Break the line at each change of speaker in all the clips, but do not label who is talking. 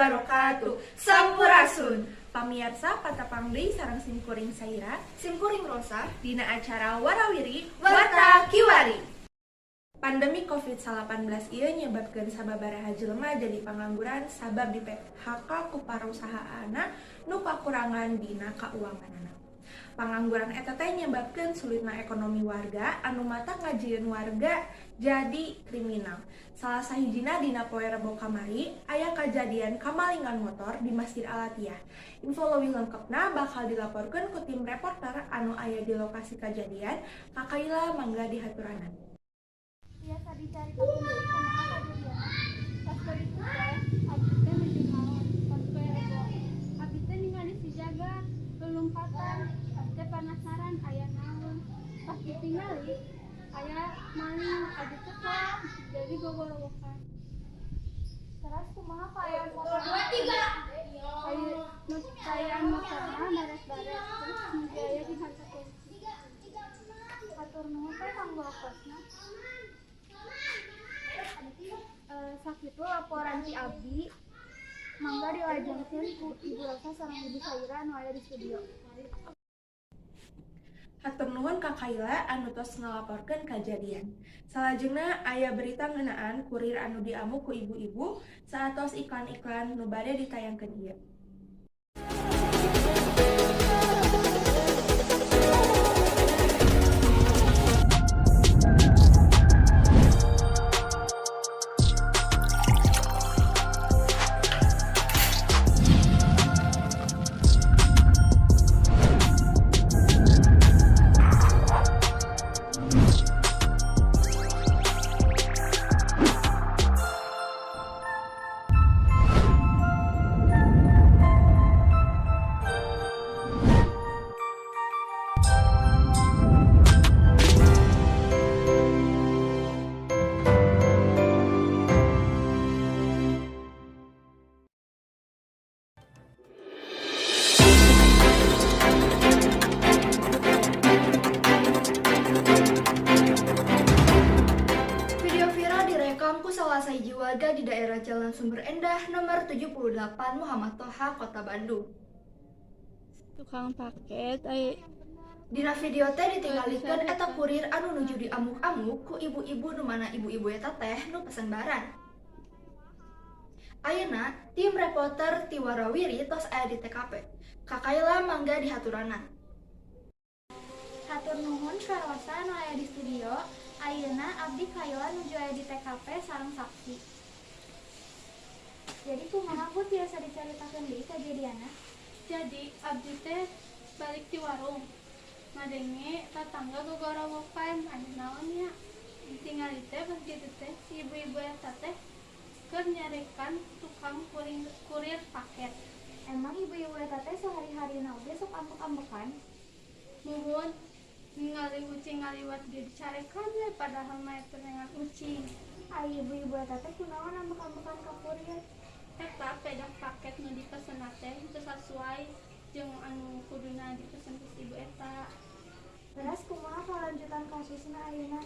wabarakatuh. Sampurasun. Pamiarsa, patepang deui sareng simkuring Saira,
Simkuring Rosa,
dina acara Warawiri
Warta Kiwari.
Pandemi COVID-19 ieu nyebabkeun sababaraha jelema jadi pangangguran sabab di PHK ku parusahaanna nu kakurangan dina kauanganana. Pangangguran eta teh nyebabkeun sulitna ekonomi warga anu matak ngajieun warga jadi kriminal. Salah sahijina dina poe Rebo kamari aya kajadian kamalingan motor di Masjid Al-Atiyah. Info leuwih lengkapna bakal dilaporkeun ku tim reporter anu aya di lokasi kajadian. Ka Kaila, mangga dihaturanan.
Biasa dicaritakeun deui kumaha kajadianna? Pas balik teh, abdi teh nuju naon pas poe Rebo. Abdi teh ningali si jaga lulumpatan, abdi teh panasaran aya naon. Pas ditingali aya maling, abdi teh poho jadi gogorowokan.
Terus kumaha kaayaan motorna?
Aya nu kaayaan motorna baret-baret, terus nuju aya di kanta kunci. Hatur nuhun teh kanggo waktosna.
Sakitu laporan ti abdi, mangga dilajengkeun ku Ibu Rosa sareng Ibu Saira anu aya di studio.
Hatur nuhun ka Kaila anu tos ngalaporkeun kajadian. Salajengna aya berita ngeunaan kurir anu diamuk ku ibu-ibu saatos iklan-iklan nu bade ditayangkeun ieu.
Video viral direkam ku salah sahiji warga di daerah Jalan Sumber Endah nomor 78 Muhammad Toha, Kota Bandung.
Tukang paket ai.
Dina video teh ditinggalikeun eta kurir anu nuju diamuk-amuk ku ibu-ibu, nu mana ibu-ibu eta teh nu pesen barang. Ayeuna tim reporter ti Warawiri tos aya di TKP. Ka Kaila, mangga dihaturanan.
Hatur nuhun ka Rosa anu aya di studio. Ayeuna abdi Kaila nuju aya di TKP sareng saksi. Jadi kumaha, Bu, tiasa dicaritakeun deui kajadianna?
Jadi abdi teh balik ti warung, ngadenge tatangga gogorowokan, aya naon nya. Ditingali teh pas gitu teh si ibu-ibu eta teh keur nyarekan tukang kurir paket.
Emang ibu-ibu eta teh sehari-harina oge sok ambek-ambekan?
Muhun, ningali ucing ngaliwat ge dicarekan we, padahal mah eta neangan ucing.
Ai ibu-ibu eta teh kunaon ambek-ambekan ka kurir?
Eta pedah paket nu dipesenna teh teu sasuai jeung anu kuduna dipesen ku si ibu eta.
Terus kumaha kalanjutan kasusna ayeuna?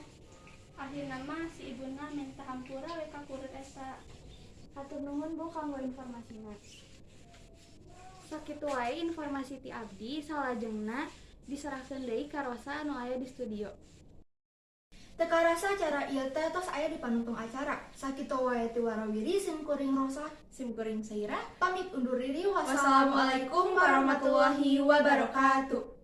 Akhirna mah si ibuna minta hampura we ka kurir eta.
Hatur nuhun, Bu, kanggo informasina.
Sakitu wae informasi ti abdi, salajengna diserahkeun deui ka Rosa anu aya di studio.
Teu karasa acara ieu teh tos aya di panungtung acara. Sakitu wae ti Warawiri, sim kuring Rosa,
Sim kuring Saira,
pamit undur diri.
Wassalamualaikum warahmatullahi wabarakatuh.